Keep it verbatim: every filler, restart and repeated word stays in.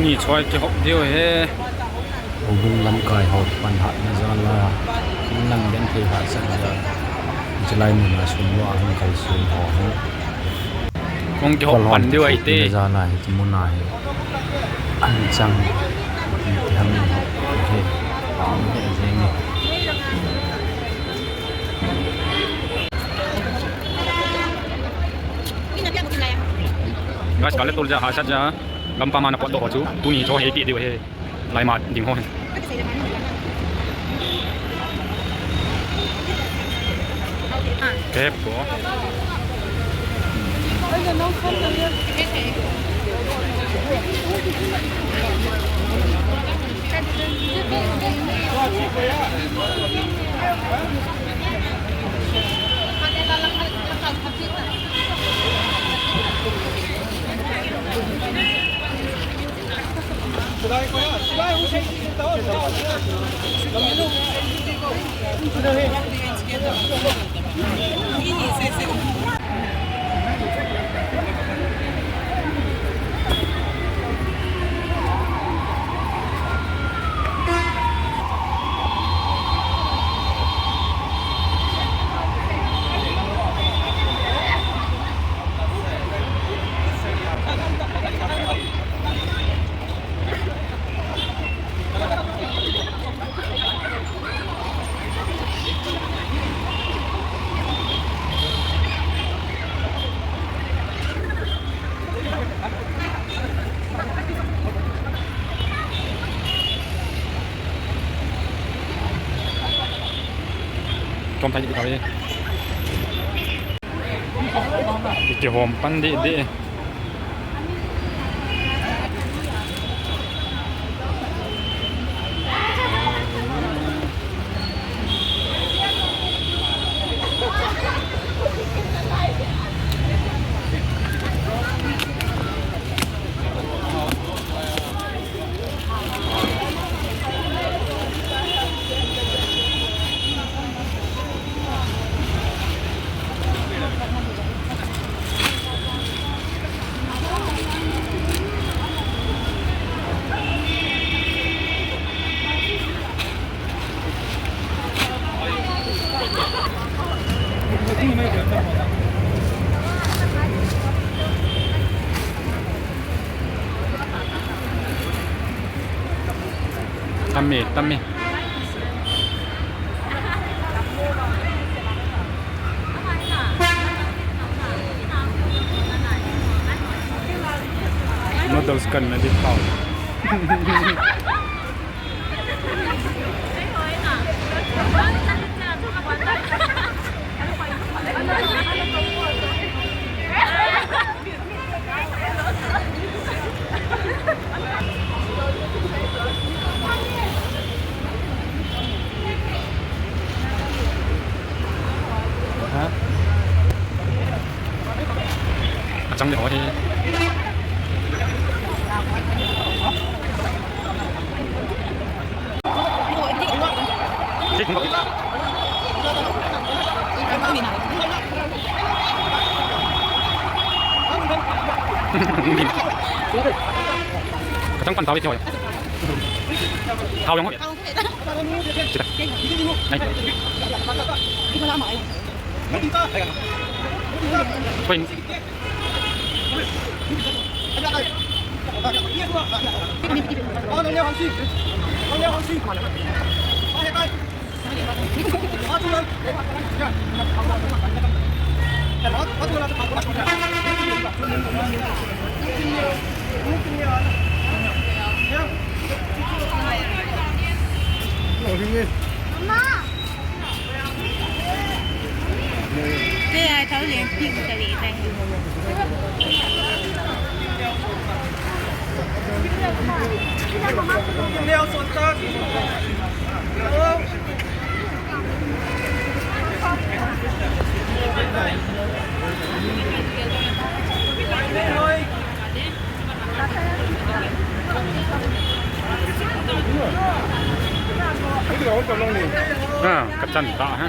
Ni choi kihop diu ahi. Houbung lamkai ho pan hatna jal a, nang den thei hahsatna jal a, chulai mun a sum lou a hung kalson ho hi. Hung kihop pan diu ahi te. Jal a hiche mun a hi an chang, ti ham in hop hi. Hung he jeng e. Guys, kale tul ja, hahsat ja. Gampam a na potdoh ho chu tuni chu hepi diu ahi. Laima ding ho hi. Kep ko. Chom thei di kau e. Kihom pan di di. Tami, tami. Noodles kan na di pau. Hah? Achang le ho hi. Kachang pan tao le kyo. Tao yang ho. Sida. Nai. Koi. Ah, kachan ta ha.